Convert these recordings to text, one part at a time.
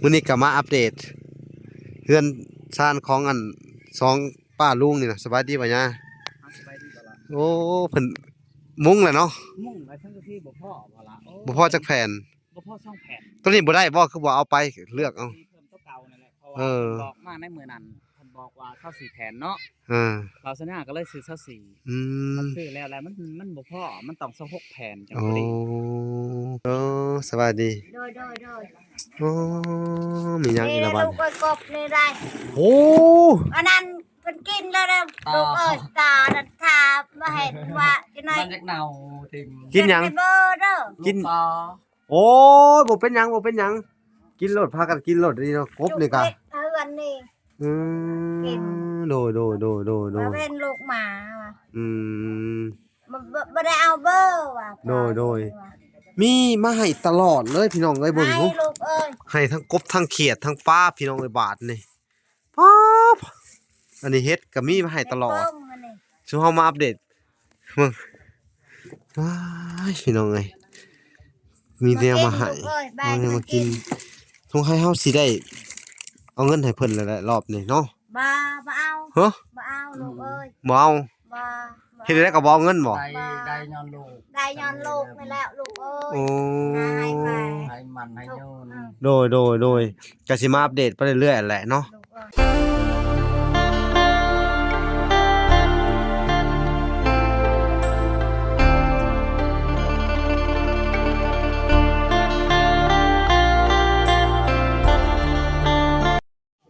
ມື້ນີ້ກໍມາອັບເດດເຮືອນຊານຂອງອັນສອງປ້າລຸງນີ້ນະ. ສະບາຍດີບໍ່ຍາ? ເອົາ ສະບາຍດີບໍ່ລະ? ໂອ້ ເພິ່ນມຸງແລ້ວເນາະ? ມຸງແລ້ວ ສັງກະສີບໍ່ພໍບໍ່ລະ? ໂອ້ ບໍ່ພໍຈັກແຜ່ນ? ບໍ່ພໍສອງແຜ່ນ. ຕົວນີ້ບໍ່ໄດ້ບໍ່? ຄືບໍ່ເອົາໄປເລືອກເອົາ? ເພີ່ມຕົວເກົ່ານັ້ນແຫຼະ ເພາະວ່າ ເອີ ເພິ່ນບອກມາໃນມື້ນັ້ນ ເພິ່ນບອກວ່າຊາວສີ່ແຜ່ນເນາະ. ເອີ ບ່າວສັນຍາກໍເລີຍຊື້ຊາວສີ່. ອືມ ມັນຊື້ແລ້ວ ແລ້ວມັນ ມັນບໍ່ພໍ ມັນຕ້ອງຊາວຫົກແຜ່ນຈັ່ງ ໂອ້ ພໍດີ. ເອີ ສະບາຍດີ. ໂດຍ ໂດຍ ໂດຍ. ໂອ້ ມີຫຍັງອີກລະບາດນີ້? ເອີ ລູກເອີຍ ກົບນີ້ໄດ້. ໂອ້ ອັນນັ້ນເພິ່ນກິນແລ້ວນະ ອໍ ລູກເອີຍ ຕານັ້ນ ຖ້າບໍ່ເຫັນວ່າ ຈັ່ງໃດ ມັນຢາກເນົ່າຖິ້ມ. ກິນຫຍັງ? ເກັບໄປເບີເດີ ກິນ ລູກ ໂອ້ຍ ບໍ່ເປັນຫຍັງ ບໍ່ເປັນຫຍັງ ກິນໂລດ ພາກັນກິນໂລດ ນີ້ເນາະ ກົບນີ້ກະ ເຮັດເຮືອນນີ້. ອືມ ກິນ ໂດຍ ໂດຍ ໂດຍ ໂດຍ ໂດຍ. ເປັນລູກໝາວ່າ ອືມ ບໍ່ ບໍ່ ບໍ່ໄດ້ເອົາເບີວ່າ. ໂດຍ ໂດຍ ມີມາໃຫ້ຕະຫຼອດເລີຍ ພີ່ນ້ອງເອີຍ ເບິ່ງດູ ໃຫ້ລູກເອີຍ ໃຫ້ທັງກົບ ທັງຂຽດ ທັງປາ ພີ່ນ້ອງເອີຍ ບາດນີ້ ປາບ ອັນນີ້ເຫັດກໍມີມາໃຫ້ຕະຫຼອດ. ຊຸມເຮົາມາອັບເດດເບິ່ງ ວ້າຍ ພີ່ນ້ອງເອີຍ ມີແນວມາໃຫ້ ເອົາແນວມາກິນ. ສົງໄສເຮົາຊິໄດ້ເອົາເງິນໃຫ້ເພິ່ນແລ້ວແຫຼະ ລອບນີ້ເນາະ. ບໍ່ ບໍ່ເອົາ. ຮະ? ບໍ່ເອົາ ລູກເອີຍ ບໍ່ເອົາ. ບໍ່ ບໍ່ ເຮັດໃດກໍບໍ່ເອົາເງິນບໍ່? ໄດ້ ບໍ່ ໄດ້ຍ້ອນລູກ ໄດ້ຍ້ອນລູກນີ້ແຫຼະ ລູກເອີຍ. ໂອ້ ໃຫ້ໄປ ໃຫ້ໝັ້ນໃຫ້ຍືນ. ໂດຍ ໂດຍ ໂດຍ ກະຊິມາອັບເດດໄປເລື້ອຍໆ ແຫຼະເນາະ.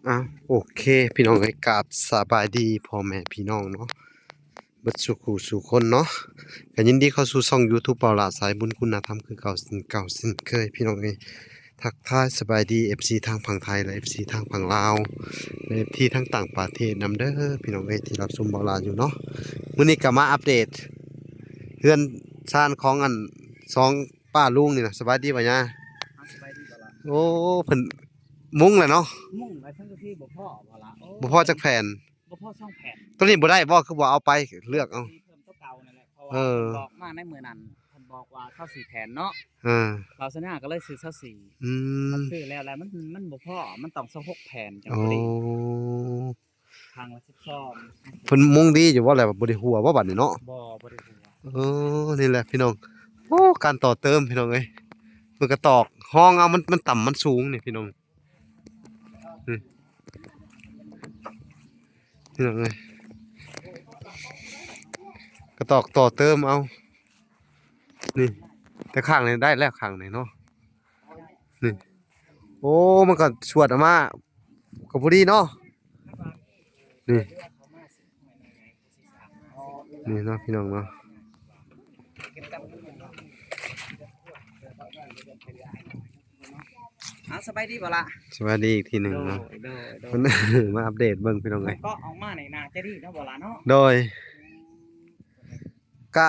ອ່າ ໂອເຄ ພີ່ນ້ອງເອີຍ ກາບສະບາຍດີພໍ່ແມ່ພີ່ນ້ອງເນາະ ເບິດສູ່ຄູ່ສູ່ຄົນເນາະ. ກໍຍິນດີເຂົ້າສູ່ຊ່ອງຢູທູບ ເບົາຫຼ້າສາຍບຸນຄຸນນະທຳ ຄືເກົ່າເຊັ່ນເກົ່າເຊັ່ນເຄີຍ ພີ່ນ້ອງເອີຍ. ທັກທາຍສະບາຍດີເອັຟຊີທາງຝັ່ງໄທ ແລະ ເອັຟຊີທາງຝັ່ງລາວ ແລະ ເອັຟຊີທາງຕ່າງປະເທດນຳເດີ ພີ່ນ້ອງເອີຍ ທີ່ຮັບຊົມເບົາຫຼ້າຢູ່ເນາະ. ມື້ນີ້ກໍມາອັບເດດເຮືອນຊານຂອງອັນສອງ ປ້າລຸງນີ້ນະ. ສະບາຍດີບໍ່ຍາ? ເອົາ ສະບາຍດີບໍ່ລະ? ໂອ້ ເພິ່ນມຸງແລ້ວເນາະ? ມຸງແລ້ວ ສັງກະສີບໍ່ພໍບໍ່ລະ? ໂອ້ ບໍ່ພໍຈັກແຜ່ນ? ບໍ່ພໍສອງແຜ່ນ. ຕົວນີ້ບໍ່ໄດ້ບໍ່? ຄືບໍ່ເອົາໄປເລືອກເອົາ? ເພີ່ມຕົວເກົ່ານັ້ນແຫຼະ ເພາະວ່າ ເອີ ເພິ່ນບອກມາໃນມື້ນັ້ນ ເພິ່ນບອກວ່າຊາວສີ່ແຜ່ນເນາະ. ເອີ ບ່າວສັນຍາກໍເລີຍຊື້ຊາວສີ່. ອືມ ມັນຊື້ແລ້ວ ແລ້ວມັນ ມັນບໍ່ພໍ ມັນຕ້ອງຊາວຫົກແຜ່ນຈັ່ງ ໂອ້ ພໍດີ. ຄັ້ງລະສິບສອງ. ເພິ່ນມຸງດີຢູ່ບໍ່ ແລ້ວບໍ່ໄດ້ຮົ່ວບໍ່ບາດນີ້ເນາະ? ບໍ່ ບໍ່ໄດ້ຮົ່ວ. ເອີ ນີ້ແຫຼະພີ່ນ້ອງ ໂອ້ ການຕໍ່ເຕີມພີ່ນ້ອງເອີຍ. ເພິ່ນກະຕອກຮອງເອົາ ມັນ ມັນຕ່ຳມັນສູງນີ້ພີ່ນ້ອງ ນີ້ພີ່ນ້ອງເອີຍ. ກະຕອກຕໍ່ເຕີມເອົາ ນີ້ ແຕ່ຂ້າງນີ້ໄດ້ແລ້ວ ຂ້າງນີ້ເນາະ ນີ້. ໂອ້ ມັນກໍຊວດອອກມາກໍພໍດີເນາະ ນີ້ ນີ້ເນາະ ພີ່ນ້ອງເນາະ. ເອົາ ສະບາຍດີບໍ່ລະ? ສະບາຍດີອີກທີໜຶ່ງເນາະ. ໂດຍ ໂດຍ ໂດຍ. ມາອັບເດດເບິ່ງ ພີ່ນ້ອງເອີຍ ກໍອອກມາໃນໜ້າຈະດີເນາະ ບໍ່ລະເນາະ? ໂດຍ. ກະ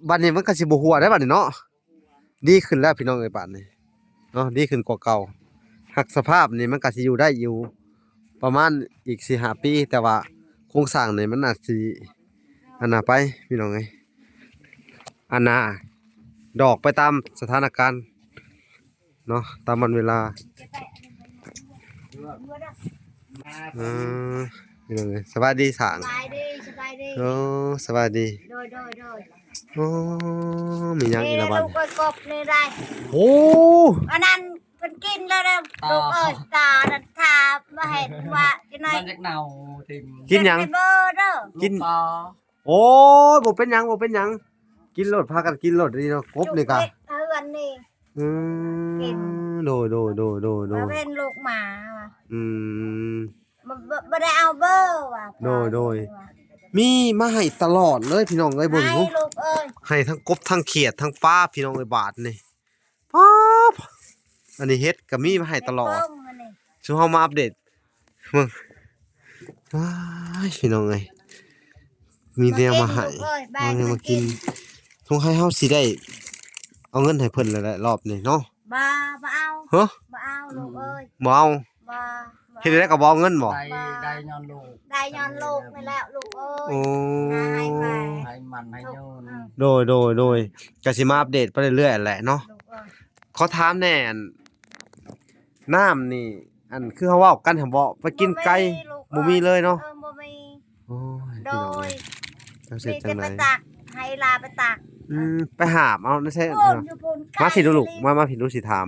ບາດນີ້ມັນກໍຊິບໍ່ຮົ່ວໄດ້ບາດນີ້ເນາະ. ດີຂຶ້ນແລ້ວພີ່ນ້ອງເອີຍ ບາດນີ້ເນາະ ດີຂຶ້ນກວ່າເກົ່າ. ຫາກສະພາບນີ້ມັນກໍຊິຢູ່ໄດ້ຢູ່ປະມານອີກສີ່ຫ້າປີ ແຕ່ວ່າໂຄງສ້າງນີ້ມັນອາດຊິອັນນາໄປພີ່ນ້ອງເອີຍ ອັນນາດອກໄປຕາມສະຖານະການເນາະ ຕາມວັນເວລາ. ເອີ ພີ່ນ້ອງເອີຍ ສະບາຍດີສາງ. ສະບາຍດີ ສະບາຍດີ. ໂອ້ ສະບາຍດີ. ໂດຍ ໂດຍ ໂດຍ. ໂອ້ ມີຫຍັງອີກລະບາດນີ້? ເອີ ລູກເອີຍ ກົບນີ້ໄດ້. ໂອ້ ອັນນັ້ນເພິ່ນກິນແລ້ວນະ ອໍ ລູກເອີຍ ຕານັ້ນ ຖ້າບໍ່ເຫັນວ່າ ຈັ່ງໃດ ມັນຢາກເນົ່າຖິ້ມ. ກິນຫຍັງ? ເກັບໄປເບີເດີ ກິນ ລູກອໍ. ໂອ້ຍ ບໍ່ເປັນຫຍັງ ບໍ່ເປັນຫຍັງ ກິນໂລດ ພາກັນກິນໂລດ ນີ້ເນາະ ກົບນີ້ກະ ເຮັດເຮືອນນີ້. ອືມ ກິນ ໂດຍ ໂດຍ ໂດຍ ໂດຍ ໂດຍ. ວ່າເປັນລູກໝາວ່າ ອືມ ບໍ່ ບໍ່ ບໍ່ໄດ້ເອົາເບີວ່າ. ໂດຍ ໂດຍ. ມີມາໃຫ້ຕະຫຼອດເລີຍ ພີ່ນ້ອງເອີຍ ເບິ່ງດູ ໃຫ້ລູກເອີຍ ໃຫ້ທັງກົບ ທັງຂຽດ ທັງປາ ພີ່ນ້ອງເອີຍ ບາດນີ້ ປາບ ອັນນີ້ເຫັດກໍມີມາໃຫ້ຕະຫຼອດ. ເປັນປ່ອງອັນນີ້ ຊຸມເຮົາມາອັບເດດເບິ່ງ ວ້າຍ ພີ່ນ້ອງເອີຍ ມີແນວມາໃຫ້ ເອົາແນວມາກິນ. ສົງໄສເຮົາຊິໄດ້ເອົາເງິນໃຫ້ເພິ່ນແລ້ວແຫຼະ ລອບນີ້ເນາະ. ບໍ່ ບໍ່ເອົາ. ຮະ? ບໍ່ເອົາ ລູກເອີຍ ບໍ່ເອົາ. ບໍ່ ບໍ່ ເຮັດໃດກໍບໍ່ເອົາເງິນບໍ່? ໄດ້ ບໍ່ ໄດ້ຍ້ອນລູກ ໄດ້ຍ້ອນລູກນີ້ແຫຼະ ລູກເອີຍ. ໂອ້ ໃຫ້ໄປ ໃຫ້ໝັ້ນໃຫ້ຍືນ. ໂດຍ ໂດຍ ໂດຍ. ກະຊິມາອັບເດດໄປເລື້ອຍໆ ແຫຼະເນາະ ລູກເອີຍ. ຂໍຖາມແດ່ ອັນ ນ້ຳນີ້ ອັນ ຄືເຮົາເວົ້າກັນຫັ້ນບໍ ໄປກິນໄກ່ ບໍ່ມີລູກເອີຍ ບໍ່ມີເລີຍເນາະ? ເອີ ບໍ່ມີ. ໂອ້ຍ ໂດຍ ພີ່ນ້ອງເອີຍ ຈັກເຮັດຈັ່ງໃດ? ມີແຕ່ໄປຕັກ ໃຫ້ຫຼານໄປຕັກ. ອືມ ໄປຫາບເອົາໃນໃສ? ພຸ້ນ ຢູ່ພຸ້ນ ມາພີ້ດູລູກ ໄກອີ່ຫຼີ ມາ ມາພີ້ດູ ຊິຖາມ.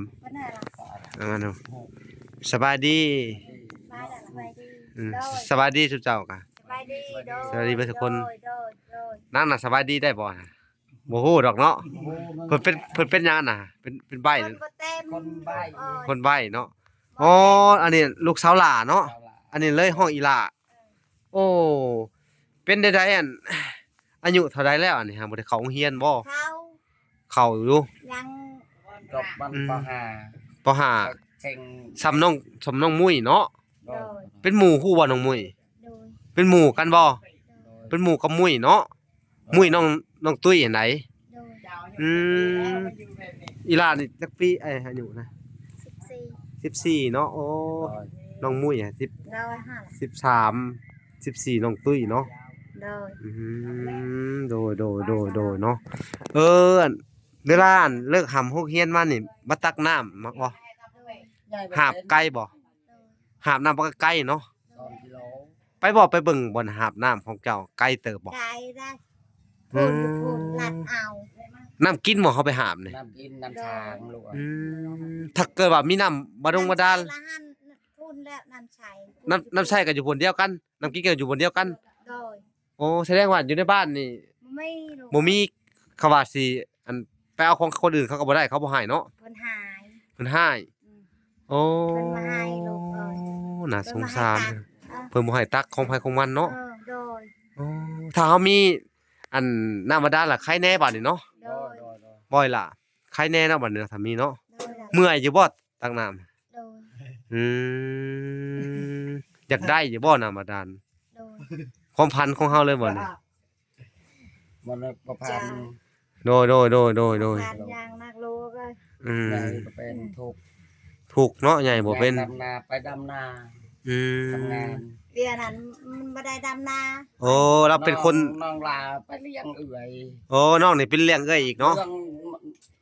ເອົາມາດູ. ສະບາຍດີ. ສະບາຍດີ. ອືມ ໂດຍ ສະບາຍດີຊຸມເຈົ້າກະ. ສະບາຍດີ. ໂດຍ ສະບາຍດີເບິດທຸກຄົນ. ໂດຍ ໂດຍ ໂດຍ. ນາງນະສະບາຍດີໄດ້ບໍ່? ບໍ່ຮູ້ດອກເນາະ. ໂອ້ ມັນ ເພິ່ນເປັນ ເພິ່ນເປັນຫຍັງນະ? ເປັນ ເປັນໃບ້ ເພິ່ນບໍ່ເຕັມ ຄົນໃບ້ ເອີ ຄົນໃບ້ເນາະ. ບໍ່ ອໍ ເຕັມ ອັນນີ້ລູກສາວຫຼ້າເນາະ. ສາວຫຼ້າ ອັນນີ້ເລີຍຮ້ອງອີຫຼ້າ. ເອີ ໂອ້ ເປັນໃດໃດ ອັນ ອາຍຸເທົ່າໃດແລ້ວ ອັນນີ້ຫາບໍ່ໄດ້ເຂົ້າໂຮງຮຽນບໍ່? ເຂົ້າ ເຂົ້າຢູ່ ຍັງ ຈົບມັນ ອືມ ປໍຫ້າ ປໍຫ້າ ເສັງ ສ່ຳນ້ອງ ສ່ຳນ້ອງມຸ້ຍເນາະ. ໂດຍ ໂດຍ. ເປັນໝູ່ຮູ້ບໍ່ນ້ອງມຸ້ຍ? ໂດຍ ເປັນໝູ່ກັນບໍ່? ໂດຍ ເປັນໝູ່ກັບມຸ້ຍເນາະ. ໂດຍ ມຸ້ຍນ້ອງ ນ້ອງຕຸ້ຍຫັ້ນໃດ. ໂດຍ ອືມ ອີຫຼ້ານີ້ຈັກປີ ເອີຍ ອາຍຸນະ? ສິບສີ່ ສິບສີ່ເນາະ. ໂອ້ ໂດຍ ນ້ອງມຸ້ຍສິບ ໂດຍ ສິບສາມ ສິບສີ່ ນ້ອງຕຸ້ຍເນາະ. ໂດຍ ອືມ ໂດຍ ໂດຍ ໂດຍ ໂດຍເນາະ. ເອີ ອັນ ເວລາ ອັນ ເລີກຮ່ຳໂຮງຮຽນມານີ້ ມາຕັກນ້ຳ ມັກບໍ່? ໂດຍ ຫາບໄກບໍ່? ໂດຍ ຫາບນ້ຳບໍ່? ກໍໄກເນາະ. ສອງກິໂລ. ໄປບໍ່? ໄປເບິ່ງບ່ອນຫາບນ້ຳຂອງເຈົ້າ ໄກເຕີບບໍ່? ໄກໄດ໋. ອືມ ພຸ້ນຢູ່ພຸ້ນ ລັດເອົາ. ນ້ຳກິນບໍ່ ເຮົາໄປຫາບນີ້? ນ້ຳກິນ ນ້ຳສາງລູກເອີຍ. ອືມ ຖ້າເກີດວ່າມີນ້ຳບາດົງບາດານ ນ້ຳໃຊ້ລະຫັ້ນ ພຸ້ນແລ້ວ ນ້ຳໃຊ້ ນ້ຳ ນ້ຳໃຊ້ກໍຢູ່ບ່ອນດຽວກັນ ນ້ຳກິນກໍຢູ່ບ່ອນດຽວກັນ. ໂດຍ ໂອ້ ສະແດງວ່າຢູ່ໃນບ້ານນີ້ ບໍ່ມີລູກ ບໍ່ມີ. ຄຳວ່າຊິ ອັນ ໄປເອົາຂອງຄົນອື່ນເຂົາກໍບໍ່ໄດ້ ເຂົາບໍ່ໃຫ້ເນາະ. ເພິ່ນຫາຍ ເພິ່ນຫາຍ. ອືມ ໂອ້ ເພິ່ນບໍ່ໃຫ້ລູກເອີຍ ໜ້າສົງສານ. ເພິ່ນບໍ່ໃຫ້ຕັກ ເອີ ເພິ່ນບໍ່ໃຫ້ຕັກຂອງໃຜຂອງມັນເນາະ. ເອີ ໂດຍ ໂອ້ ຖ້າເຮົາມີ ອັນ ນ້ຳບາດານລະໄຄແດ່ບາດນີ້ເນາະ. ໂດຍ ໂດຍ ໂດຍ ບໍ່ລະ ໄຄແດ່ເນາະບາດນີ້ເນາະ ຖ້າມີເນາະ. ໂດຍ ເມື່ອຍຢູ່ບໍ່ ຕັກນ້ຳ? ໂດຍ ອືມ ຢາກໄດ້ຢູ່ບໍ່ນ້ຳບາດານ? ໂດຍ ຄວາມຝັນຂອງເຮົາເລີຍບໍ່ນີ້? ບໍ່ໄດ້ ບໍ່ຜ່ານ. ໂດຍ ໂດຍ ໂດຍ ໂດຍ ໂດຍ ຜ່ານຢ່າງໜັກໂລກເອີຍ. ອືມ ໃຫຍ່ກໍເປັນ ອືມ ທຸກ ທຸກເນາະ ໃຫຍ່ບໍ່ເປັນ. ດຳນາ ໄປດຳນາ. ອືມ ທຳງານ ວຽກນັ້ນມັນບໍ່ໄດ້ດຳນາ. ໂອ້ ລາວເປັນຄົນ ນ້ອງ ນ້ອງຫຼ້າໄປລ້ຽງເອື້ອຍ. ໂອ້ ນ້ອງນີ້ເປັນລ້ຽງເອື້ອຍອີກເນາະ. ເລື່ອງ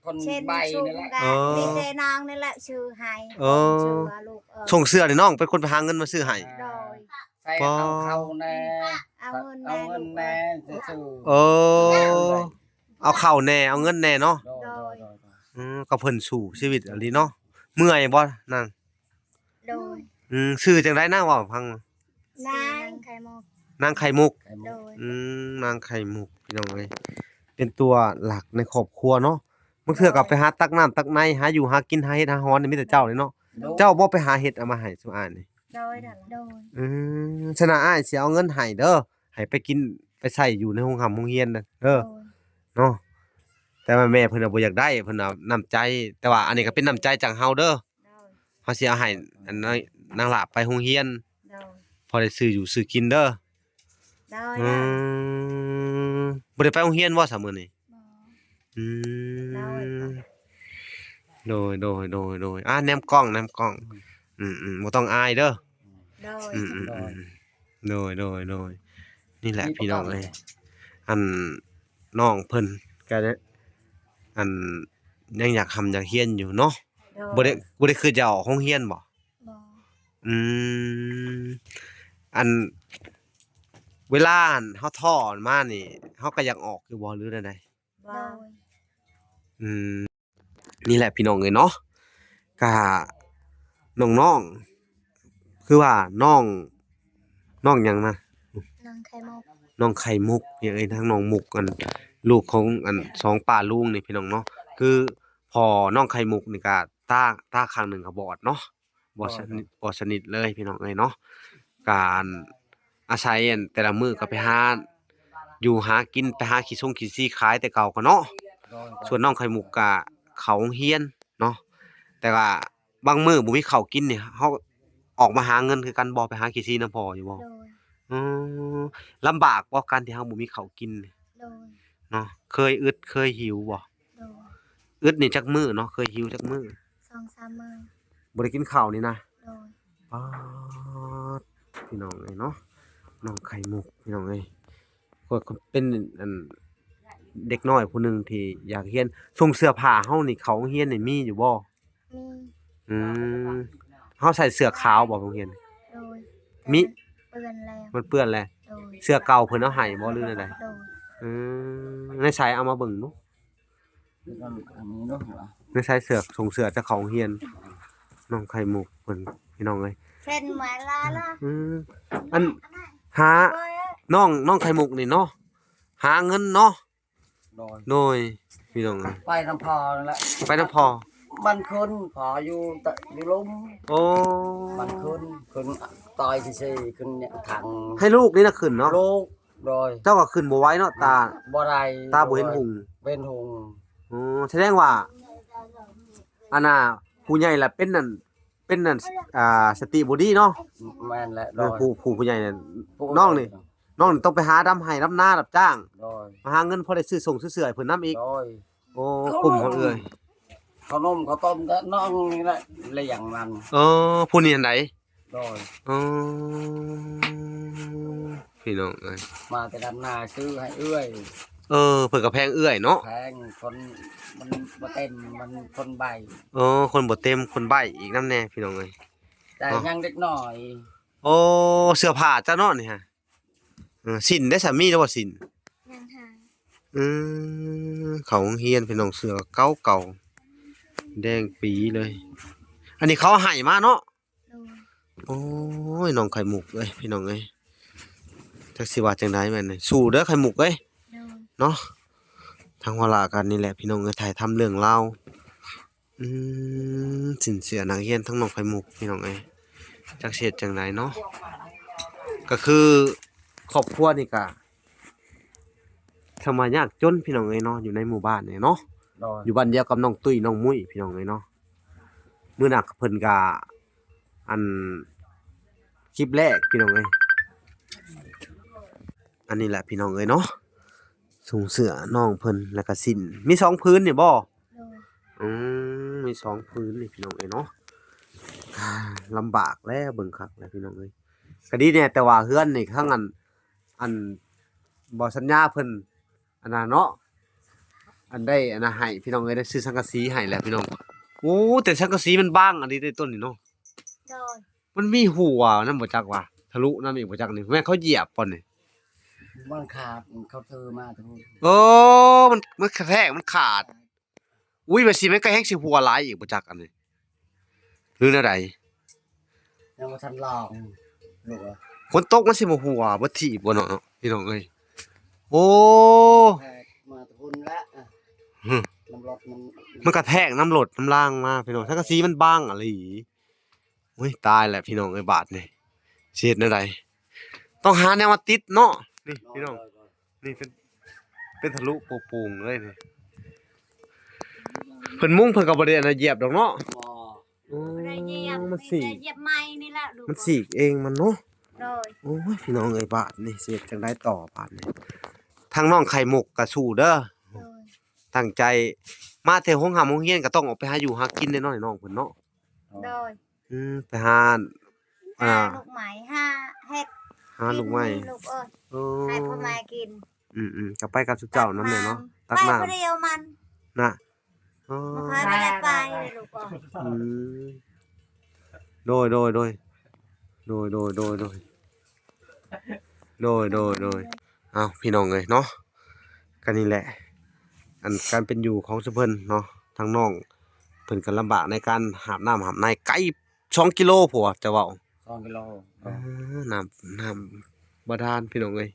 ຄົນໃບ້ນີ້ແຫຼະ. ເອີ ມີແຕ່ນ້ອງນີ້ແຫຼະຊື້ໃຫ້. ເອີ ເອີ ສົ່ງເສື້ອນີ້ນ້ອງເປັນຄົນໄປຫາເງິນມາຊື້ໃຫ້. ໂດຍ ໃສ່ເອົາເຂົ້າແດ່ ເອົາເງິນແດ່ ເອົາເງິນແດ່ ຊື້. ເອີ ເອົາເຂົ້າແດ່ ເອົາເງິນແດ່ເນາະ. ໂດຍ ໂດຍ ໂດຍ ໂດຍ. ອືມ ກໍເພິ່ນສູ້ຊີວິດອີ່ຫຼີເນາະ. ເມື່ອຍບໍ່ນາງ? ໂດຍ ອືມ ຊື່ຈັ່ງໃດນາງ ເວົ້າໃຫ້ຟັງ. ນາງໄຂ່ມຸກ ນາງໄຂ່ມຸກ. ໂດຍ ອືມ ນາງໄຂ່ມຸກ ພີ່ນ້ອງເອີຍ ເປັນຕົວຫຼັກໃນຄອບຄົວເນາະ. ບາງເທື່ອກໍໄປຫາຕັກນ້ຳຕັກໃນ ຫາຢູ່ຫາກິນ ຫາເຮັດຫາຮອນ ມີແຕ່ເຈົ້ານີ້ເນາະ. ໂດຍ ເຈົ້າບໍ່ໄປຫາເຮັດເອົາມາໃຫ້ຊຸມອ້າຍນີ້? ໂດຍ ໂດຍ ໂດຍ. ອືມ ສະນັ້ນອ້າຍຊິເອົາເງິນໃຫ້ເດີ ໃຫ້ໄປກິນໄປໃຊ້ຢູ່ໃນໂຮງຮ່ຳໂຮງຮຽນເດີ ໂດຍ ເນາະ. ແຕ່ວ່າແມ່ເພິ່ນນະບໍ່ຢາກໄດ້ ເພິ່ນນະນ້ຳໃຈ ແຕ່ວ່າອັນນີ້ກໍເປັນນ້ຳໃຈຈາກເຮົາເດີ. ໂດຍ ເຮົາຊິເອົາໃຫ້ອັນນາງ ນາງຫຼ້າໄປໂຮງຮຽນ. ໂດຍ ພໍໄດ້ຊື້ຢູ່ຊື້ກິນເດີ. ໂດຍ ອືມ ບໍ່ໄດ້ໄປໂຮງຮຽນບໍ່ຊະມື້ນີ້? ບໍ່. ອືມ ໂດຍ ໂດຍ ໂດຍ ໂດຍ. ອ່າ ແນມກ້ອງ ແນມກ້ອງ. ອືມ ອືມ ບໍ່ຕ້ອງອາຍເດີ. ໂດຍ ອືມ ອືມ ໂດຍ ອືມ ໂດຍ ໂດຍ ໂດຍ. ນີ້ແຫຼະ ມີ ພີ່ນ້ອງເອີຍ ອັນ ນ້ອງເພິ່ນກໍ ອັນ ຍັງຢາກຮ່ຳຢາກຮຽນຢູ່ເນາະ. ໂດຍ ບໍ່ໄດ້ ບໍ່ໄດ້ຄິດຈະອອກໂຮງຮຽນບໍ່? ບໍ່. ອືມ ອັນ ເວລາ ອັນ ເຮົາທໍ້ມານີ້ ເຮົາກໍຢາກອອກຢູ່ບໍ່ ຫຼືແນວໃດ? ບໍ່. ໂດຍ ອືມ ນີ້ແຫຼະ ພີ່ນ້ອງເອີຍເນາະ ກະນ້ອງໆ ຄືວ່ານ້ອງ ນ້ອງຫຍັງນະ? ນ້ອງໄຂ່ມຸກ ນ້ອງໄຂ່ມຸກ ເອີ້ຍ ທາງນ້ອງມຸກ ອັນ ລູກຂອງ ອັນ ສອງປ້າລຸງນີ້ ພີ່ນ້ອງເນາະ. ຄືພໍ່ນ້ອງໄຂ່ມຸກນີ້ກະຕາ ຕາຂ້າງໜຶ່ງກະບອດເນາະ ບອດສະໜິດ ໂດຍ ບອດສະໜິດເລີຍ ພີ່ນ້ອງເອີຍເນາະ. ການອາໄສ ອັນ ແຕ່ລະມື້ກໍໄປຫາຢູ່ຫາກິນ ໄປຫາຂີ້ຊົງຂີ້ຊີຂາຍແຕ່ເກົ່າກໍເນາະ. ໂດຍ ໂດຍ. ສ່ວນນ້ອງໄຂ່ມຸກກະເຂົ້າໂຮງຮຽນເນາະ ແຕ່ວ່າບາງມື້ບໍ່ມີເຂົ້າກິນນີ້ ເຮົາອອກມາຫາເງິນຄືກັນບໍ່? ໄປຫາຂີ້ຊີນຳພໍ່ຢູ່ບໍ່? ໂດຍ. ອືມ ລຳບາກບໍ່ ການທີ່ເຮົາບໍ່ມີເຂົ້າກິນນີ້? ໂດຍ. ເນາະ ເຄີຍອຶດເຄີຍຫິວບໍ່? ໂດຍ. ອຶດນີ້ຈັກມື້ເນາະ ເຄີຍຫິວຈັກມື້? ສອງສາມມື້ ບໍ່ໄດ້ກິນເຂົ້ານີ້ນະ? ໂດຍ. ປາດ ພີ່ນ້ອງເອີຍເນາະ ນ້ອງໄຂ່ມຸກ ພີ່ນ້ອງເອີຍ ກໍເປັນ ອັນ ເດັກນ້ອຍຜູ້ໜຶ່ງທີ່ຢາກຮຽນ. ສົ່ງເສື້ອຜ້າເຮົານີ້ ເຂົ້າໂຮງຮຽນນີ້ມີຢູ່ບໍ່? ມີ. ອືມ ເຮົາໃສ່ເສື້ອຂາວບໍ່ໂຮງຮຽນ? ໂດຍ ມີ ເປື້ອນແລ້ວ ມັນເປື້ອນແລ້ວ. ໂດຍ ເສື້ອເກົ່າເພິ່ນເອົາໃຫ້ບໍ່ ຫຼືແນວໃດ? ໂດຍ ອືມ ໃນໃສເອົາມາເບິ່ງດູ. ໃນໃສເສື້ອ ສົ່ງເສື້ອຈາກເຂົ້າໂຮງຮຽນ ນ້ອງໄຂ່ມຸກເພິ່ນ ພີ່ນ້ອງເອີຍ ເຊັ່ນມາລາລະ. ອືມ ອັນ ຫາ ນ້ອງ ນ້ອງໄຂ່ມຸກນີ້ເນາະ ຫາເງິນເນາະ. ໂດຍ ໂດຍ ພີ່ນ້ອງເອີຍ ໄປນຳພໍ່ນັ້ນແຫຼະ ໄປນຳພໍ່. ມັນຂຶ້ນ ພໍ່ຢູ່ຕະ ຢູ່ລຸ່ມ. ໂອ້ ມັນຂຶ້ນ ຂຶ້ນຕ່ອຍຊິເຊ ຂຶ້ນຫຍັງຖັງ ໃຫ້ລູກນີ້ນະຂຶ້ນເນາະ. ລູກ ໂດຍ ເຈົ້າກໍຂຶ້ນບໍ່ໄຫວເນາະ ຕາ ບໍ່ໄດ້ ຕາບໍ່ເຫັນຫຸ່ງ ບໍ່ເຫັນຫຸ່ງ. ອໍ ສະແດງວ່າ ອັນນ່າ ຜູ້ໃຫຍ່ລະເປັນນັ້ນ ເປັນນັ້ນ ອ່າ ສະຕິບໍ່ດີເນາະ. ແມ່ນແຫຼະ ເອີ ໂດຍ ຜູ້ ຜູ້ ຜູ້ໃຫຍ່ນັ້ນ ຜູ້ ນ້ອງນີ້ ນ້ອງນີ້ຕ້ອງໄປຫາດຳໄຮ່ດຳນາ ຮັບຈ້າງ ໂດຍ ມາຫາເງິນພໍໄດ້ຊື້ສົ່ງຊື້ເສື້ອໃຫ້ເພິ່ນນຳອີກ. ໂດຍ ໂອ້ ກຸ້ມເຂົາເອື້ອຍ ເຂົ້າໜົມເຂົ້າຕົ້ມແຕ່ນ້ອງນີ້ແຫຼະ ລ້ຽງມັນ. ເອີ ຜູ້ນີ້ຫັ້ນໃດ? ໂດຍ ອໍ ພີ່ນ້ອງເອີຍ ມາແຕ່ດຳນາຊື້ໃຫ້ເອື້ອຍ. ເອີ ເພິ່ນກໍແພງເອື້ອຍເນາະ ແພງ ຄົນມັນບໍ່ເຕັມ ມັນຄົນໃບ້. ເອີ ຄົນບໍ່ເຕັມ ຄົນໃບ້ອີກນຳແດ່ ພີ່ນ້ອງເອີຍ ແຕ່ ເນາະ ຍັງເດັກນ້ອຍ. ໂອ້ ເສື້ອຜ້າເຈົ້າເນາະນີ້ຫະ. ເອີ ສິ້ນເດ້ ສາມີແລ້ວບໍ່ສິ້ນ? ຍັງຫາ. ອືມ ເຂົ້າໂຮງຮຽນ ພີ່ນ້ອງ ເສື້ອເກົ່າໆ ແດງປີເລີຍ. ອັນນີ້ເຂົາໃຫ້ມາເນາະ. ໂດຍ ໂອ້ຍ ນ້ອງໄຂ່ມຸກເອີຍ ພີ່ນ້ອງເອີຍ ຈັກຊິວ່າຈັ່ງໃດແມ່ນ. ສູ້ເດີໄຂ່ມຸກເອີຍ. ໂດຍ ເນາະ ທາງວາລະກັນນີ້ແຫຼະ ພີ່ນ້ອງເອີຍ ຖ່າຍທຳເລື່ອງລາວ ອືມ ສິນເຊື່ອນັກຮຽນທັງນ້ອງໄຂ່ມຸກ ພີ່ນ້ອງເອີຍ ຈັກຊິເຮັດຈັ່ງໃດເນາະ. ກໍຄືຄອບຄົວນີ້ກະ ສຳມາຍາກຈົນ ພີ່ນ້ອງເອີຍເນາະ ຢູ່ໃນໝູ່ບ້ານນີ້ເນາະ. ໂດຍ ຢູ່ບ້ານດຽວກັບນ້ອງຕຸ້ຍນ້ອງມຸ້ຍ ພີ່ນ້ອງເອີຍເນາະ. ມື້ໜ້າເພິ່ນກະ ອັນ ຄລິບແລກ ພີ່ນ້ອງເອີຍ ອັນນີ້ແຫຼະ ພີ່ນ້ອງເອີຍເນາະ. ຊຸງເສື້ອນ້ອງເພິ່ນ ແລ້ວກະສິ້ນ ມີສອງຜືນນີ້ບໍ່? ໂດຍ ອືມ ມີສອງຜືນນີ້ ພີ່ນ້ອງເອີຍເນາະ. ອ່າ ລຳບາກແລ້ວ ເບິ່ງຄັກແລ້ວ ພີ່ນ້ອງເອີຍ. ກະດີແດ່ ແຕ່ວ່າເຮືອນນີ້ ທັງອັນ ອັນ ບໍ່ສັນຍາເພິ່ນ ອັນນັ້ນເນາະ ອັນໄດ້ ອັນນັ້ນໃຫ້ ພີ່ນ້ອງເອີຍ ໄດ້ຊື້ສັງກະສີໃຫ້ແລ້ວ ພີ່ນ້ອງ. ໂອ້ ແຕ່ສັງກະສີມັນບາງອີ່ຫຼີເດ້ ຕົ້ນນີ້ເນາະ. ໂດຍ ມັນມີຮົ່ວນຳບໍ່ຈັກວ່າ ທະລຸນຳອີກບໍ່ຈັກນີ້ ແມ່ນເຂົາຢຽບບໍ່ນີ້? ມັນຂາດ ເຂົາຖືມາທະລຸ. ເອີ ມັນ ມັນກະແທກ ມັນຂາດ. ອຸ້ຍ ວ່າຊິ ມັນກໍແຮ່ງຊິຮົ່ວຫຼາຍອີກບໍ່ຈັກອັນນີ້ ຫຼືແນວໃດ? ຍັງບໍ່ທັນລອງ ລູກເອີຍ ຝົນຕົກມັນຊິບໍ່ຮົ່ວບໍ່ຖີບບໍ່ເນາະ ພີ່ນ້ອງເອີຍ. ໂອ້ ແທກມາແຕ່ພຸ້ນແຫຼະ ຫຶ ນ້ຳລົດມັນ ມັນກະແທກນ້ຳລົດນ້ຳລາງມາ ພີ່ນ້ອງ. ສັງກະສີມັນບາງອີ່ຫຼີ. ໂອ້ຍ ຕາຍແລ້ວ ພີ່ນ້ອງເອີຍ ບາດນີ້ຊິເຮັດແນວໃດ? ຕ້ອງຫາແນວມາຕິດເນາະ ນີ້ ພີ່ນ້ອງ. ໂດຍ ໂດຍ ນີ້ເປັນ ເປັນທະລຸໂປ່ງໆເລີຍນີ້. ເພິ່ນມຸງເພິ່ນກໍບໍ່ໄດ້ອັນນະຢຽບດອກເນາະ. ບໍ່ ໂອ້ ບໍ່ໄດ້ຢຽບ ມັນສີກ ມີແຕ່ຢຽບໄມ້ນີ້ແຫຼະ ມັນສີກເອງມັນເນາະ. ໂດຍ ໂອ້ຍ ພີ່ນ້ອງເອີຍ ບາດນີ້ຊິເຮັດຈັ່ງໃດຕໍ່ບາດນີ້? ທາງນ້ອງໄຂ່ມຸກກໍສູ້ເດີ. ໂດຍ ຕັ້ງໃຈ ມາແຕ່ໂຮງຮ່ຳໂຮງຮຽນກໍຕ້ອງອອກໄປຫາຢູ່ຫາກິນແນ່ນອນ ໃຫ້ນ້ອງເພິ່ນເນາະ. ໂດຍ ອືມ ໄປຫາ ຫາ ອ່າ ລູກໄມ້ ຫາເຫັດ ຫາລູກໄມ້ ກິນ ລູກເອີຍ. ໂອ້ ໃຫ້ພໍ່ແມ່ກິນ. ອືມໆ ກໍໄປກັບຊຸມເຈົ້ານຳແດ່ເນາະ ຕັກນ້ຳ ໄປຜູ້ດຽວມັນນະ. ອໍ ບໍ່ຄ່ອຍໄດ້ໄປເລີຍລູກເອີຍ. ອືມ ໂດຍໆໆ ໂດຍໆໆ ໂດຍ ໂດຍ ໂດຍ ໂດຍ. ເອົ້າ ພີ່ນ້ອງເອີຍເນາະ ກໍນີ້ແຫຼະ ອັນການເປັນຢູ່ຂອງຊຸມເພິ່ນເນາະ ທາງນ້ອງເພິ່ນກໍລຳບາກໃນການຫາບນ້ຳຫາບໃນ ໄກສອງກິໂລພຸ້ນວ່າ ຈະເວົ້າ ສອງກິໂລ. ເອີ ນ້ຳ ນ້ຳບາດານ ພີ່ນ້ອງເອີຍ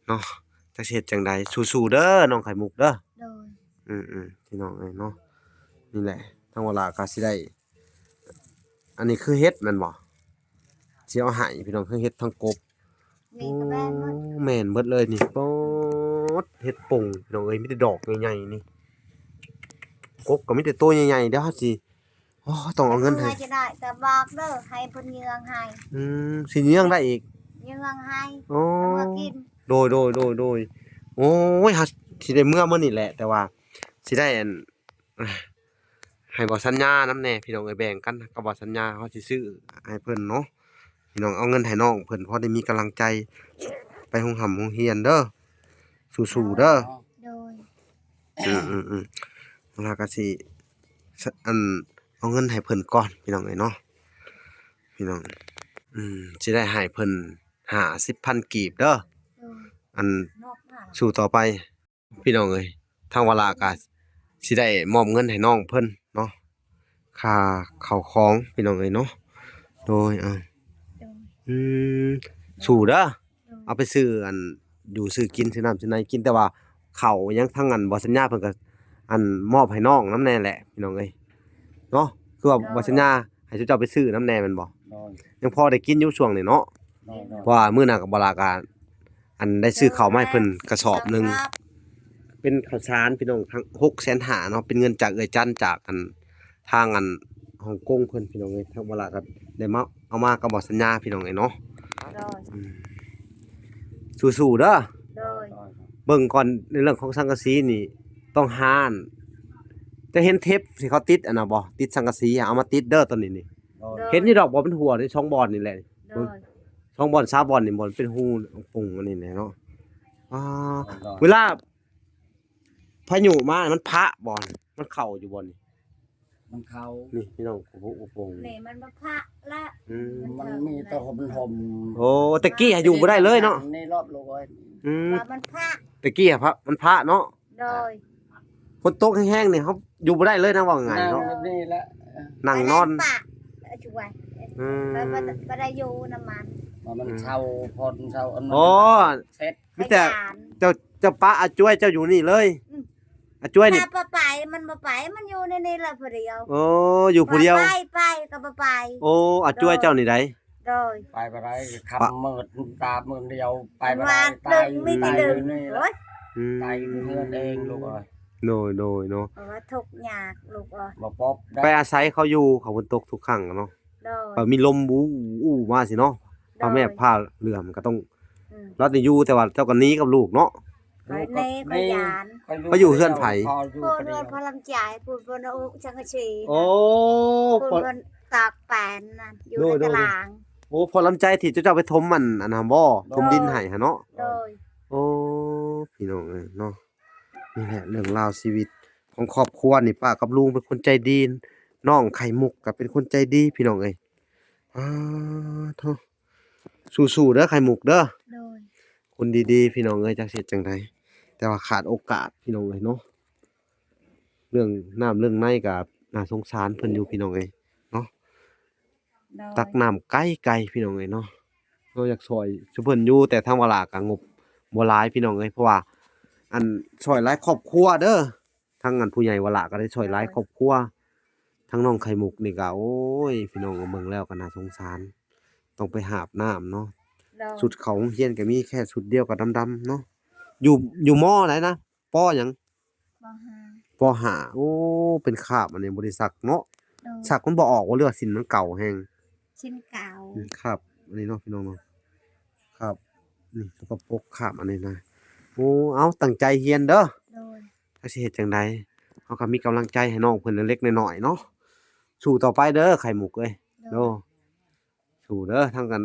ເນາະ. ຈັກຊິເຮັດຈັ່ງໃດ ສູ້ໆເດີ ນ້ອງໄຂ່ມຸກເດີ. ໂດຍ ອືມໆ ພີ່ນ້ອງເອີຍເນາະ ນີ້ແຫຼະ ທາງວາລາກໍຊິໄດ້ ອັນນີ້ຄືເຫັດແມ່ນບໍ່? ຊິເອົາໃຫ້ພີ່ນ້ອງ ຄືເຫັດທັງກົບ. ນີ້ກໍແມ່ນໝົດ ໂອ້ ແມ່ນເບິດເລີຍນີ້. ປອດ ເຫັດປົງພີ່ນ້ອງເອີຍ ມີແຕ່ດອກໃຫຍ່ໆນີ້ ກົບກໍມີແຕ່ໂຕໃຫຍ່ໆ. ດຽວເຮົາຊິ ໂອ້ ຕ້ອງເອົາເງິນໃຫ້ ເຮົາຈະໄດ້ ແຕ່ບອກເດີ ໃຫ້ເພິ່ນເຍືອງໃຫ້. ອືມ ຊິເຍືອງໄດ້ອີກ ເຍືອງໃຫ້ ໂອ້ ເອົາມາກິນ. ໂດຍໆໆໆ ໂອ້ຍ ເຮົາຊິໄດ້ເມືອມື້ນີ້ແຫຼະ ແຕ່ວ່າຊິໄດ້ ອັນ ໃຫ້ບໍ່ສັນຍານຳແດ່ ພີ່ນ້ອງເອີຍ ແບ່ງກັນກັບບໍ່ສັນຍາ ເຮົາຊິຊື້ໃຫ້ເພິ່ນເນາະ ພີ່ນ້ອງ. ເອົາເງິນໃຫ້ນ້ອງເພິ່ນ ພໍໄດ້ມີກຳລັງໃຈໄປໂຮງຮ່ຳໂຮງຮຽນເດີ ສູ້ໆເດີ. ໂດຍ ອືມໆໆ ລາວກໍຊິ ອັນ ເອົາເງິນໃຫ້ເພິ່ນກ່ອນ ພີ່ນ້ອງເອີຍເນາະ. ພີ່ນ້ອງ ອືມ ຊິໄດ້ໃຫ້ເພິ່ນຫ້າສິບພັນກີບເດີ ໂດຍ ອັນ ມອບມາ ສູ້ຕໍ່ໄປ ພີ່ນ້ອງເອີຍ ທາງວາລາກະຊິໄດ້ມອບເງິນໃຫ້ນ້ອງເພິ່ນເນາະ ຄ່າເຂົ້າຂອງ ພີ່ນ້ອງເອີຍເນາະ ໂດຍ ເອົາ ໂດຍ ອືມ ສູ້ເດີ ໂດຍ ເອົາໄປຊື້ອັນ ຢູ່ຊື້ກິນ ຊື້ນ້ຳຊື້ໃນກິນ ແຕ່ວ່າເຂົ້າຫຍັງທາງອັນບໍ່ສັນຍາເພິ່ນກໍອັນມອບໃຫ້ນ້ອງນຳແດ່ແຫຼະ ພີ່ນ້ອງເອີຍເນາະ ຄືວ່າ ໂດຍ ບໍ່ສັນຍາໃຫ້ເຈົ້າໄປຊື້ນຳແດ່ແມ່ນບໍ່? ໂດຍ ຍັງພໍໄດ້ກິນຢູ່ຊ່ວງນີ້ເນາະ ໂດຍ ໂດຍ ເພາະວ່າມື້ໜ້າກໍບໍ່ລາກະ ອັນໄດ້ຊື້ເຂົ້າມາໃຫ້ເພິ່ນກະສອບໜຶ່ງ ເປັນເຂົ້າສານ ພີ່ນ້ອງ ທັງຫົກແສນຫ້າເນາະ ເປັນເງິນຈາກເອື້ອຍຈັນ ຈາກອັນ ທາງອັນຮົງກົງເພິ່ນ ພີ່ນ້ອງເອີຍ ທາງວາລາກໍໄດ້ມາ ເອົາມາກັບບໍ່ສັນຍາ ພີ່ນ້ອງເອີຍເນາະ ໂດຍ ອືມ ສູ້ໆເດີ ໂດຍ ເບິ່ງກ່ອນໃນເລື່ອງຂອງສັງກະສີນີ້ ຕ້ອງຫາ ເຈົ້າເຫັນເທັບທີ່ເຂົາຕິດອັນນັ້ນບໍ່? ຕິດສັງກະສີ ເອົາມາຕິດເດີ ຕອນນີ້ນີ້ ໂດຍ ເຫັນຢູ່ດອກບໍ່? ເປັນຫົວນີ້ ສອງບ່ອນນີ້ແຫຼະ ໂດຍ ເບິ່ງ ສອງບ່ອນ ສາມບ່ອນນີ້ ບ່ອນເປັນຮູປຸງອັນນີ້ແຫຼະເນາະ ອ່າ ໂດຍ ເວລາພາຍຸມາ ມັນພະບໍ່? ມັນເຂົ້າຢູ່ບໍ່ນີ້? ມັນເຂົ້າ ນີ້ພີ່ນ້ອງ ໂອ້ໂຫ ນີ້ມັນບໍ່ພະລະ ອືມ ມັນມີແຕ່ຫົ່ມ ໂອ້ ແຕ່ກີ້ຫາຢູ່ບໍ່ໄດ້ເລີຍເນາະ ໃນຮອບໂລກເອີຍ ອືມ ວ່າມັນພະ ແຕ່ກີ້ຫາພະ ມັນພະເນາະ ໂດຍ ຝົນຕົກແຮງໆນີ້ ເຮົາຢູ່ບໍ່ໄດ້ເລີຍນະ ເວົ້າງ່າຍເນາະ ນັ່ງແບບນີ້ແຫຼະ ນັ່ງນອນ ປະ ເອີ ຊ່ວຍ ອືມ ບໍ່ ບໍ່ ບໍ່ໄດ້ຢູ່ນຳມັນ ວ່າມັນ ອືມ ເຊົ່າ ຜ່ອນເຊົ່າ ອັນ ໂອ້ ເສັດ ມີແຕ່ ຂະຫຍັນ ເຈົ້າ ເຈົ້າປະອາຈວຍເຈົ້າຢູ່ນີ້ເລີຍ ອືມ ອາຈວຍນີ້ ຖ້າບໍ່ໄປ ມັນບໍ່ໄປ ມັນຢູ່ໃນນີ້ລະຜູ້ດຽວ ໂອ້ ຢູ່ຜູ້ດຽວ ວ່າໄປ ໄປກໍບໍ່ໄປ ໂອ້ ອາຈວຍເຈົ້ານີ້ໃດ ໂດຍ ໄປບໍ່ໄດ້ ຄ່ຳມືດ ຕາມືດດຽວ ໄປບໍ່ໄດ້ ຕາຍ ມີແຕ່ ຕາຍ ເດີ່ນ ຢູ່ນີ້ລະ ໂອ້ຍ ອືມ ຕາຍຢູ່ເຮືອນເອງລູກເອີຍ ໂດຍ ໂດຍເນາະ ເພາະວ່າທຸກຍາກລູກເອີຍ ບໍ່ປົບໄດ້ ໄປອາໄສເຂົາຢູ່ ເຂົາຝົນຕົກທຸກຄັ້ງເນາະ ໂດຍ ເຂົາມີລົມອູ້ໆມາຊີ້ເນາະ ໂດຍ ພໍ່ແມ່ຜ້າເຫຼື້ອມກໍຕ້ອງ ອືມ ລາວນີ້ຢູ່ ແຕ່ວ່າເຈົ້າກໍໜີກັບລູກເນາະ ຂ້ອຍແນ່ ຂ້ອຍຢ້ານ ຂ້ອຍຢູ່ເຮືອນໃຜ? ພໍ່ຢູ່ ພໍ່ ເຮືອນພໍ່ລຳໃຈ ພຸ້ນ ເພິ່ນເອົາສັງກະສີ ໂອ້ ພຸ້ນ ພໍ່ ເພິ່ນຕາກແປນນັ້ນ ຢູ່ ໂດຍ ໃນຕະຫຼາງ ໂດຍ ໂອ້ ພໍ່ລຳໃຈທີ່ເຈົ້າ ເຈົ້າໄປຖົມອັນ ອັນນັ້ນບໍ່? ໂດຍ ຖົມດິນໃຫ້ຫັ້ນເນາະ ໂດຍ ໂອ້ ພີ່ນ້ອງເອີຍເນາະ ນີ້ແຫຼະເລື່ອງລາວຊີວິດຂອງຄອບຄົວນີ້ ປ້າກັບລຸງເປັນຄົນໃຈດີ ນ້ອງໄຂ່ມຸກກໍເປັນຄົນໃຈດີ ພີ່ນ້ອງເອີຍ ປາໂທ້ ສູ້ໆເດີໄຂ່ມຸກເດີ ໂດຍ ຄົນດີໆ ພີ່ນ້ອງເອີຍ ຈັກຊິເຮັດຈັ່ງໃດ ແຕ່ວ່າຂາດໂອກາດ ພີ່ນ້ອງເອີຍເນາະ ເລື່ອງນ້ຳເລື່ອງໃນກໍໜ້າສົງສານເພິ່ນຢູ່ ພີ່ນ້ອງເອີຍເນາະ ໂດຍ ຕັກນ້ຳໄກໆ ພີ່ນ້ອງເອີຍເນາະ ເຮົາຢາກຊ່ອຍຊຸເພິ່ນຢູ່ ແຕ່ທາງວາລາກໍງົບບໍ່ຫຼາຍ ພີ່ນ້ອງເອີຍ ເພາະວ່າ ອັນ ຊ່ອຍຫຼາຍຄອບຄົວເດີ ທັງອັນຜູ້ໃຫຍ່ວາລະກໍໄດ້ຊ່ອຍຫຼາຍຄອບຄົວ ທັງນ້ອງໄຂ່ມຸກນີ້ກໍ ໂອ້ຍ ພີ່ນ້ອງເອີຍ ເບິ່ງແລ້ວກໍໜ້າສົງສານ ຕ້ອງໄປຫາບນ້ຳເນາະ ໂດຍ ຊຸດເຂົ້າໂຮງຮຽນກໍມີແຄ່ຊຸດດຽວກໍດຳໆເນາະ ຢູ່ ຢູ່ ມໍ ໃດນະ ປໍ ຫຍັງ? ປໍຫ້າ ປໍຫ້າ ໂອ້ ເປັນຄາບອັນນີ້ບໍ່ໄດ້ຊັກເນາະ ໂດຍ ຊັກມັນບໍ່ອອກບໍ່ ຫຼືວ່າສິ້ນມັນເກົ່າແຮງ? ສິ້ນເກົ່າ ອືມ ຄາບອັນນີ້ເນາະ ພີ່ນ້ອງເນາະ ຄາບ ນີ້ ສະກະປົກຄາບອັນນີ້ນະ ໂອ້ ເອົາ ຕັ້ງໃຈຮຽນເດີ ໂດຍ ຈັກຊິເຮັດຈັ່ງໃດ ເຮົາກໍມີກຳລັງໃຈໃຫ້ນ້ອງເພິ່ນເລັກໆນ້ອຍໆເນາະ ສູ້ຕໍ່ໄປເດີໄຂ່ມຸກເອີຍ ໂດຍ ໂດຍ ສູ້ເດີ ທັງກັນ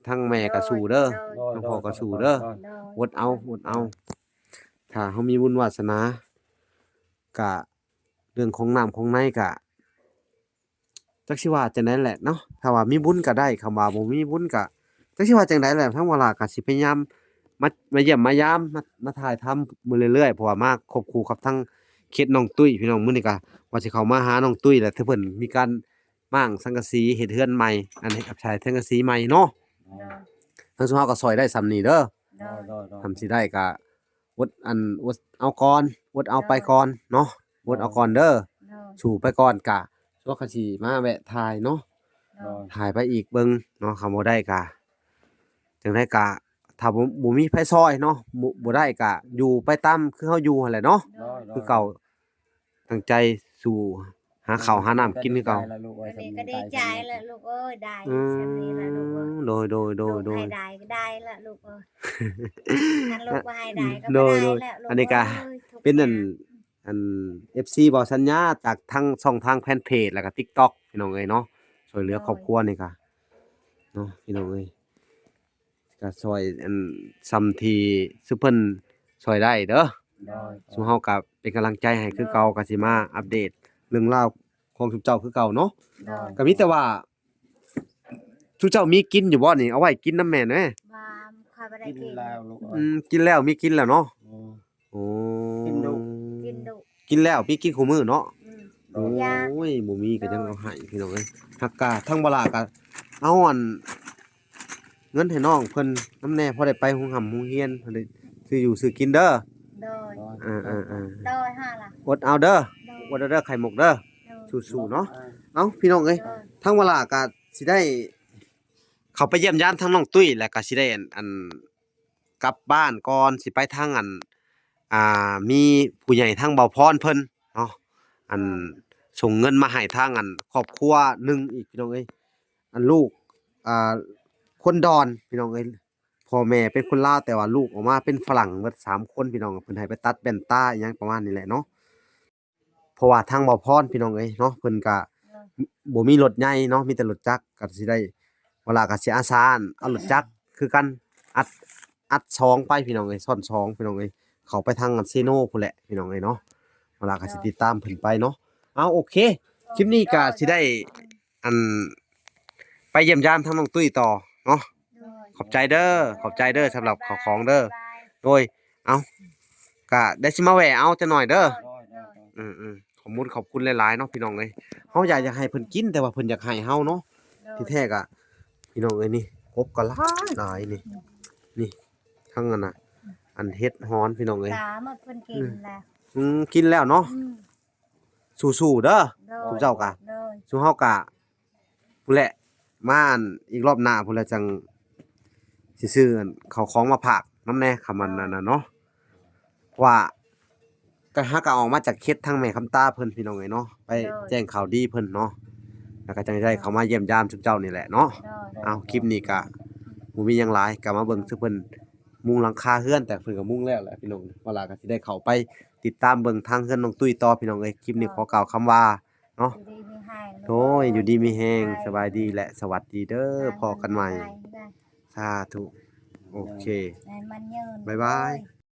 ທັງແມ່ກໍສູ້ເດີ ໂດຍ ທັງພໍ່ກໍສູ້ເດີ ໂດຍ ອົດເອົາ ອົດເອົາ ຖ້າເຮົາມີບຸນວາສະໜາ ກະເລື່ອງຂອງນ້ຳຂອງໃນກະ ຈັກຊິວ່າຈັ່ງໃດແຫຼະເນາະ ຖ້າວ່າມີບຸນກໍໄດ້ ຄຳວ່າບໍ່ມີບຸນກໍ ຈັກຊິວ່າຈັ່ງໃດແຫຼະ ທາງວາລາກໍຊິພະຍາຍາມມາ ມາຢ້ຽມມາຢາມ ມາ ມາຖ່າຍທຳມື້ເລື້ອຍໆ ເພາະວ່າມາຄວບຄູ່ກັບທາງເຂດນ້ອງຕຸ້ຍ ພີ່ນ້ອງ ມື້ນີ້ກໍວ່າຊິເຂົ້າມາຫານ້ອງຕຸ້ຍແຫຼະ ເທື່ອເພິ່ນມີການມ້າງສັງກະສີເຮັດເຮືອນໃໝ່ ອັນນີ້ ໃສ່ສັງກະສີໃໝ່ເນາະ ໂດຍ ທາງຊຸມເຮົາກໍຊ່ອຍໄດ້ສ່ຳນີ້ເດີ ໂດຍ ໂດຍ ໂດຍ ສ່ຳຊິໄດ້ກໍ ອົດ ອັນ ອົດເອົາກ່ອນ ອົດເອົາໄປກ່ອນເນາະ ອົດເອົາກ່ອນເດີ ໂດຍ ສູ້ໄປກ່ອນ ກະຊົ່ວຂ້າຊິມາແວະຖ່າຍເນາະ ໂດຍ ຖ່າຍໄປອີກເບິ່ງເນາະ ຄັນບໍ່ໄດ້ກະ ຈັ່ງໃດກະ ຖ້າບໍ່ ບໍ່ມີໃຜຊ່ອຍເນາະ ບໍ່ ບໍ່ໄດ້ກະຢູ່ໄປຕາມຄືເຮົາຢູ່ຫັ້ນແຫຼະເນາະ ໂດຍ ໂດຍ ຄືເກົ່າ ຕັ້ງໃຈສູ້ ຫາເຂົ້າຫານ້ຳກິນຄືເກົ່າ ອັນນີ້ກໍດີໃຈແລ້ວລູກເອີຍ ໄດ້ ອືມ ສ່ຳນີ້ລະລູກເອີຍ ໂດຍ ໂດຍ ໂດຍ ໃຫ້ໄດ້ກໍໄດ້ລະລູກເອີຍ ຄັນລູກບໍ່ໃຫ້ໄດ້ກໍບໍ່ໄດ້ລະລູກເອີຍ ອັນນີ້ກໍເປັນອັນ ອັນ ເອັຟຊີ ເວົ້າສັນຍາ ຈາກທາງຊ່ອງທາງແຟນເພຈ ແລ້ວກໍຕິກຕັອກ ພີ່ນ້ອງເອີຍເນາະ ຊ່ວຍເຫຼືອຄອບຄົວນີ້ກໍເນາະ ພີ່ນ້ອງເອີຍ ກໍຊ່ອຍອັນສ່ຳທີ່ຊຸມເພິ່ນຊ່ອຍໄດ້ເດີ ໂດຍ ຊຸມເຮົາກໍເປັນກຳລັງໃຈໃຫ້ຄືເກົ່າ ໂດຍ ກໍຊິມາອັບເດດເລື່ອງລາວຂອງຊຸມເຈົ້າຄືເກົ່າເນາະ ໂດຍ ກໍມີແຕ່ວ່າ ຊຸເຈົ້າມີກິນຢູ່ບໍ່ນີ້? ເອົາໄວ້ກິນນຳແມ່ແດ່. ບໍ່ ຂ້ອຍບໍ່ໄດ້ກິນ ກິນແລ້ວລູກເອີຍ. ອືມ ກິນແລ້ວ ມີກິນແລ້ວເນາະ. ອືມ ໂອ້ ກິນດຸ ກິນດຸ ກິນແລ້ວ ມີກິນຄູ່ມື້ເນາະ. ອືມ ໂອ້ຍ ບໍ່ມີກໍຍັງເອົາໃຫ້ພີ່ນ້ອງເອີຍ. ຫາກກະທາງບໍ່ຫຼ້າກໍເອົາອັນ ເງິນໃຫ້ນ້ອງເພິ່ນນຳແດ່ ພໍໄດ້ໄປໂຮງຮ່ຳໂຮງຮຽນ ພໍໄດ້ຊື້ຢູ່ຊື້ກິນເດີ. ໂດຍ ເອີໆໆ ໂດຍ ຫາລະ ອົດເອົາເດີ ໂດຍ ອົດເອົາເດີ ໄຂ່ມຸກເດີ. ໂດຍ ສູ້ໆເນາະ. ເອີ ເອົ້າ ພີ່ນ້ອງເອີຍ ໂດຍ ທາງວາລາກໍຊິໄດ້ເຂົ້າໄປຢ້ຽມຢາມທາງນ້ອງຕຸ້ຍ ແລ້ວກໍຊິໄດ້ ອັນ ອັນ ກັບບ້ານກ່ອນ ຊິໄປທາງ ອັນ ອ່າ ມີຜູ້ໃຫຍ່ທາງເບົາພອນເພິ່ນເນາະ ອັນ ໂດຍ ສົ່ງເງິນມາໃຫ້ທາງ ອັນ ຄອບຄົວໜຶ່ງອີກ ພີ່ນ້ອງເອີຍ. ອັນ ລູກ ອ່າ ຄົນດອນ ພີ່ນ້ອງເອີຍ ພໍ່ແມ່ເປັນຄົນລາວ ແຕ່ວ່າລູກອອກມາເປັນຝຣັ່ງເບິດສາມຄົນ ພີ່ນ້ອງ. ເພິ່ນໃຫ້ໄປຕັດແວ່ນຕາອີ່ຫຍັງປະມານນີ້ແຫຼະເນາະ. ເພາະວ່າທາງເບົາພອນ ພີ່ນ້ອງເອີຍເນາະ ເພິ່ນກະ ໂດຍ ບໍ່ມີລົດໃຫຍ່ເນາະ ມີແຕ່ລົດຈັກ ກະຊິໄດ້ ວາລາກະຊິອາສາ ອັນ ເອົາລົດຈັກຄືກັນ ອັດ ອັດສອງໄປ ພີ່ນ້ອງເອີຍ ຊ້ອນສອງ ພີ່ນ້ອງເອີຍ ເຂົ້າໄປທາງເຊໂນພຸ້ນແຫຼະ ພີ່ນ້ອງເອີຍເນາະ. ວາລາກະຊິຕິດຕາມເພິ່ນໄປເນາະ. ເອົາ ໂອເຄ ຄລິບນີ້ກະຊິໄດ້ ອັນ ໄປຢ້ຽມຢາມທາງນ້ອງຕຸ້ຍຕໍ່ເນາະ. ໂດຍ ຂອບໃຈເດີ ຂອບໃຈເດີ ສຳລັບເຂົ້າຂອງເດີ. ບາຍບາຍ ໂດຍ ເອົ້າ ກະໄດ້ຊິມາແວ່ເອົາຈັກໜ່ອຍເດີ. ໂດຍ ໂດຍ ໂດຍ ອືມໆ ຂອບຄຸນ ຂອບຄຸນຫຼາຍໆເນາະ ພີ່ນ້ອງເອີຍ. ເຮົາຢາກ ຢາກໃຫ້ເພິ່ນກິນ ແຕ່ວ່າເພິ່ນຢາກໃຫ້ເຮົາເນາະ. ໂດຍ ທີ່ແທ້ກະ ພີ່ນ້ອງເອີຍ ນີ້ ກົບກໍຫຼາຍໆ ນີ້ ນີ້ ທັງອັນນ່ະ ອັນເຫັດຫອນ ພີ່ນ້ອງເອີຍ. ຕາໝົດເພິ່ນກິນແລ້ວ. ອືມ ກິນແລ້ວເນາະ. ອືມ ສູ້ໆເດີ ໂດຍ ຊຸມເຈົ້າກະ ໂດຍ ຊຸມເຮົາກະ ພຸ້ນແຫຼະ ມາອັນ ອີກລອບໜ້າພຸ້ນແຫຼະ ຈັ່ງຊິຊື້ອັນເຂົ້າຂອງມາຝາກນຳແດ່ ຄຳອັນນັ້ນນະເນາະ. ເພາະວ່າກະ ຫາກະອອກມາຈາກເຂດທາງແມ່ຄຳຕາເພິ່ນ ພີ່ນ້ອງເອີຍເນາະ ໄປ ໂດຍ ແຈ້ງຂ່າວດີເພິ່ນເນາະ ແລ້ວກະຈັ່ງໄດ້ເຂົ້າມາຢ້ຽມຢາມຊຸມເຈົ້ານີ້ແຫຼະເນາະ. ໂດຍ ເອົາ ຄລິບນີ້ກະບໍ່ມີຫຍັງຫຼາຍ ກະມາເບິ່ງ ໂດຍ ຊື່ເພິ່ນມຸງຫຼັງຄາເຮືອນ ແຕ່ເພິ່ນກະມຸງແລ້ວແຫຼະ ພີ່ນ້ອງ. ວາລາກະຊິໄດ້ເຂົ້າໄປຕິດຕາມເບິ່ງທາງເຮືອນນ້ອງຕຸ້ຍຕໍ່ ພີ່ນ້ອງເອີຍ. ຄລິບນີ້ ໂດຍ ຂໍກ່າວຄຳວ່າ ເນາະ ຢູ່ດີມີແຮງ ໂດຍ ຢູ່ດີມີແຮງ ສະບາຍດີ ສະບາຍດີ ແລະ ສະຫວັດດີເດີ ພໍ້ກັນໃໝ່ ສາທຸ ໂອເຄ ໃຫ້ມັນຍືນ ບາຍບາຍ ໂດຍ.